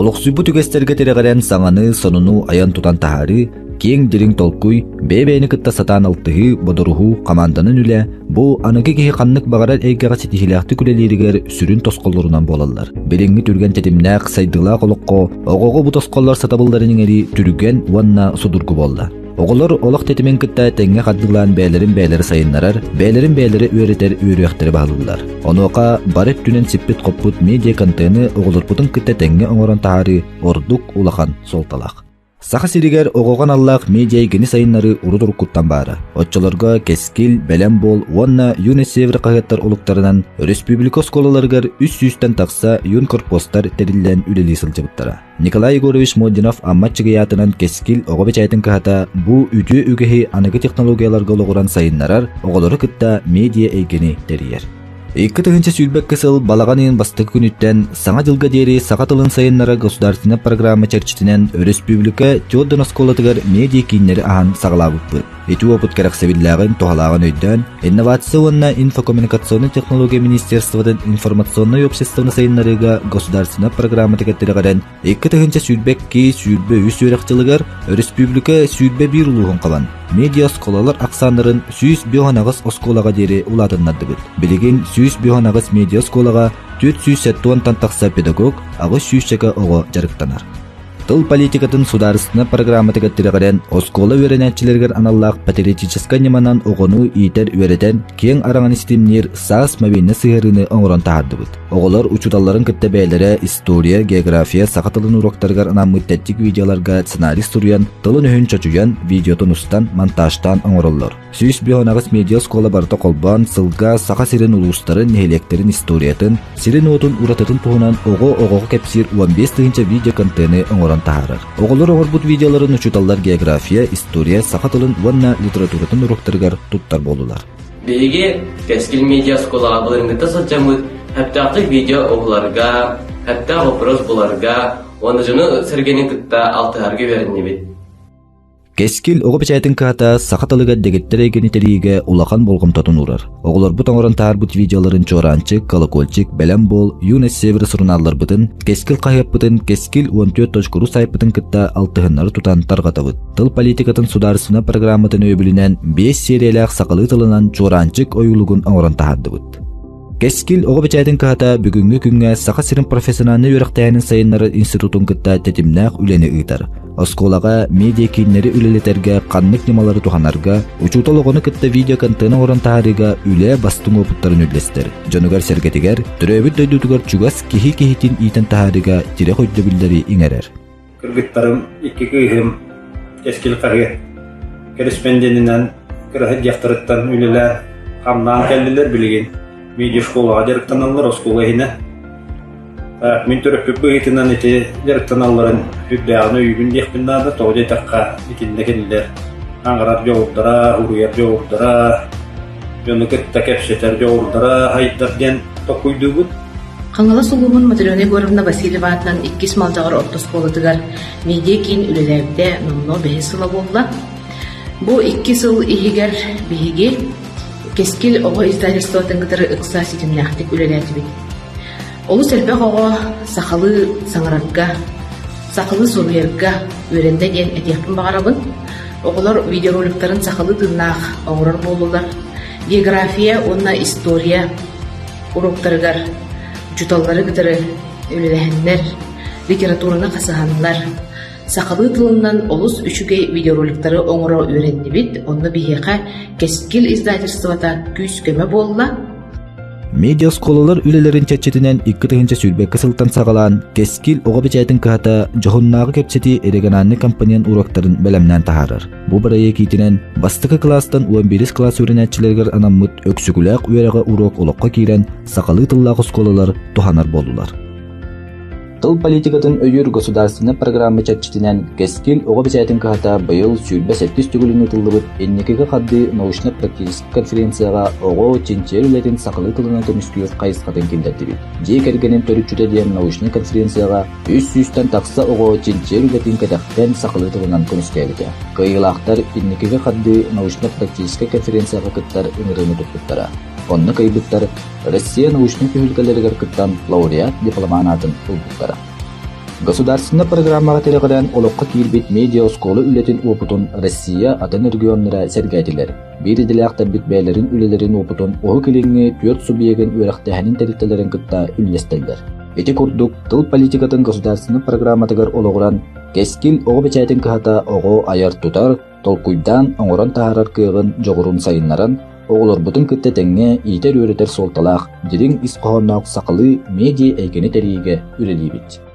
Олохсуйбут үгэстэргэ тирэҕирэн саҥаны, сонуну айан-тутан таһаарыы, киэҥ дириҥ толкуй, бэйэ-бэйэни кытта сатаан алтыһыы, бодоруһуу, хамаанданан үлэ бу аныгы киһи ханнык баҕарар эйгэҕэ ситиһиилээхтик үлэлииригэр сүрүн тосхоллорунан буолаллар. Билиҥҥи түргэн тэтимнээх, сайдыылаах олоххо оҕоҕо бу тосхоллор сатабылларын иҥэрии түргэн уонна судургу буолла. Оҕолор олох тэтимин кытта тэҥҥэ хардыылаан бэйэлэрин бэйэлэрэ сайыннарар, бэйэлэрин бэйэлэрэ үөрэтэр үөрүйэхтэри баһылыыллар. Онуоха бары өттүнэн сиппит-хоппут медиа-контены оҕолорбутун кытта тэҥҥэ оҥорон таһаарыы ордук улахан суолталаах. Саха сиригэр оҕоҕо аналлаах медиа эйгэни сайыннарыы урут-уруккуттан баара. Оччолорго Кэскил, Бэлэм буол уонна Юность Север хаһыаттар олуктарынан өрөспүүбүлүкэ оскуолаларыгар 300-тэн тахса юнкорпостар тэриллэн үлэлии сылдьыбыттара. Николай Егорович Модинов Амма Аччыгый аатынан Кэскил оҕо бэчээтин кыһата бу үтүө үгэһи аныгы технологияларга олоҕуран сайыннарар, оҕолору кытта медиа эйгэни тэрийэр. 2021 сыл балаҕан ыйын бастакы күнүттэн Саҥа дьылга диэри саха тылын сайыннарар государственнай программа чэрчитинэн өрөспүүбүлүкэ Теодон оскуолатыгар медиа кииннэри аһан саҕалаабыппыт. Ити уопут кэрэхсэбиллээҕин, туһалааҕын өйдөөн, Инновация уонна инфокоммуникационнай технология министерствотын информационнай обществоны сайыннарыыга государственнай программатыгар тирэҕирэн, 2022-23 үөрэх дьылыгар өрөспүүбүлүкэ 21 улууһун хабан, медиа-оскуолалар ахсааннарын 158 оскуолаҕа диэри улаатыннардыбыт. Билигин 158 медиа-оскуолаҕа 470-тан тахса педагог, 800 оҕо дьарыктанар. Тыл политикатын судаарыстыбаннай программатыгар тирэҕирэн, оскуола үөрэнээччилэригэр аналлаах патриотическай ньыманан оҕону иитэр-үөрэтэн, киэҥ араҥаны ситимниир саас мобильнай сыһыарыыны оҥорон таһаардыбыт. Оҕолор учууталларын кытта бэйэлэрэ история, география, саха тылын уруоктарыгар анаммыт тэттик видеоларга сценарий суруйан, тылын-өһүн чочуйан, видеотун устан, монтажтаан оҥороллор. 158 медиа-оскуола барыта холбоон сылга Саха сирин улуустарын, нэһилиэктэрин историятын, сирин-уотун уратытын туһунан оҕо оҕоҕо кэпсиир 15 тыһыынча видеоконтены оҥорон таһаарар. Оҕолор оҥорбут видеоларын учууталлар география, история, саха тылын уонна литературатын уруоктарыгар туттар буоллулар. Биһиги Кэскил медиа оскуолаҕа былырыыҥҥыта сылдьаммыт сөптөөхтүк видео уһуларга, сөптөөх вопрос буларга уонна дьону-сэргэни кытта алтыһарга үөрэннибит. Кэскил оҕо бэчээтин кыһата саха тылыгар дэгиттэр эйгэни тэрийиигэ улахан болҕомтотун уурар. Оҕолорбут оҥорон таһаарбыт видеоларын Чуораанчык, Колокольчик, Бэлэм буол, Юность Севера сурунаалларбытын, Кэскил хаһыаппытын, Кэскил 14.ру сайтпытын кытта алтыһыннары тутан тарҕатабыт. Тыл политикатын судаарыстыбаннай программатын өйөбүлүнэн биэс сиэрийэлээх сахалыы тылынан Чуораанчык ойуулугун оҥорон таһаардыбыт. Кэскил оҕо бэчээтин кыһата бүгүҥҥү күҥҥэ Саха сирин профессиональнай үөрэхтээһинин сайыннарар институтун кытта тэтимнээх үлэни ыытар. Оскуолаҕа медиа-кииннэри үлэлэтэргэ ханнык ньымалары туһанарга, учуутал оҕону кытта видеоконтены оҥорон таһаарыыга үлэ бастыҥ уопуттарын үллэстэр. Дьонугар-сэргэтигэр, төрөөбүт дойдутугар чугас киһи киһитин иитэн таһаарыыга тирэх өйдөбүллэри иҥэрэр. Кыргыттарым, икки кыыһым Кэскил хаһыат кэрэспэндиэнинэн кыраһыт дьахтарыттан үлэлээн, хамнаан кэллилэр билигин медиашколаҕа дьарыктаналлар оскуола иһинэн. Мин төрөппүт быһыытынан ити дьарыктаналларын үрдээҕин өйүүбүн диэхпин наада, тоҕо диэтэххэ итиннэ кинилэр аҥарар дьоҕурдара, уруйар дьоҕурдара, дьону кытта кэпсэтэр дьоҕурдара хайдар диэн толкуйдуубут. Хаҥалас улууһун Матрена Егоровна Васильева аатынан иккис Малдьаҕар орто оскуолатыгар медиа-киин үлэлээбитэ номнуо бэһис сыла буолла. Бу икки сыл иһигэр биһиги Кэскил оҕо издательствотын кытары ыкса ситимнээхтик үлэлээтибит. Олус элбэх оҕо сахалыы саҥарарга, сахалыы суруйарга үөрэннэ диэн этиэхпин баҕарабын. Оҕолор видеороликтарын сахалыы тыыннаах оҥорор буоллулар. География уонна история уруоктарыгар учууталлары кытары үлэлэһэннэр, литератураны хасыһаннар, сахалыы тылынан олус үчүгэй видеороликтары оҥоро үөрэннибит. Онно биһиэхэ Кэскил издательствота күүс-көмө буолла. Медиа-оскуолалар үлэлэрин чэрчитинэн 2022 сылтан саҕалаан Кэскил оҕо бэчээтин кыһата дьоһуннааҕы кэпсэтии региональнай компонент уруоктарын бэлэмнээн таһаарар. Бу бырайыак иитинэн бастакы кылаастан 11 кылаас үөрэнээччилэригэр анаммыт Өксөкүлээх үөрэҕэ уруок олоххо киирэн сахалыы тыллаах оскуолалар туһанар буоллулар. Тыл политикатын өйүүр государственнай программа чэрчитинэн Кэскил оҕо бэчээтин кыһата быйыл 27 төгүлүн ыытыллыбыт Инникигэ хардыы научно-практическай конференцияҕа оҕо чинчийэр үлэтин сахалыы тылынан көмүскүүр хайысхатын киллэрдибит. Дьиэ кэргэнин төрүччүтэ диэн научнай конференцияҕа 300-тэн тахса оҕо чинчийэр үлэтин кэтэхтэн сахалыы тылынан көмүскээбитэ. Кыайыылаахтар Инникигэ хардыы научно-практическай конференцияҕа кыттар ыҥырыыны туппуттара. Онно кыайбыттар Россия научнай түһүлгэлэригэр кыттан лауреат дипломан аатын ылбыттара. Государственнай программаҕа тирэҕирэн олоххо киирбит медиа-оскуола үлэтин уопутун Россия атын регионнара сэргээтилэр. Биир идэлээхтэрбит бэйэлэрин үлэлэрин уопутун Уһук Илиҥҥи түөрт субъегын үөрэхтээһинин тэрилтэлэрин кытта үллэстэллэр. Ити курдук, тыл политикатын государственнай программатыгар олоҕуран, Кэскил оҕо бэчээтин кыһата оҕо айар-тутар, толкуйдаан оҥорон таһаарар кыаҕын, дьоҕурун сайыннаран, оҕолорбутун кытта тэҥҥэ иитэр-үөрэтэр суолталаах дириҥ ис хоһоонноох сахалыы медиа эйгэни тэрийиигэ үлэлиибит.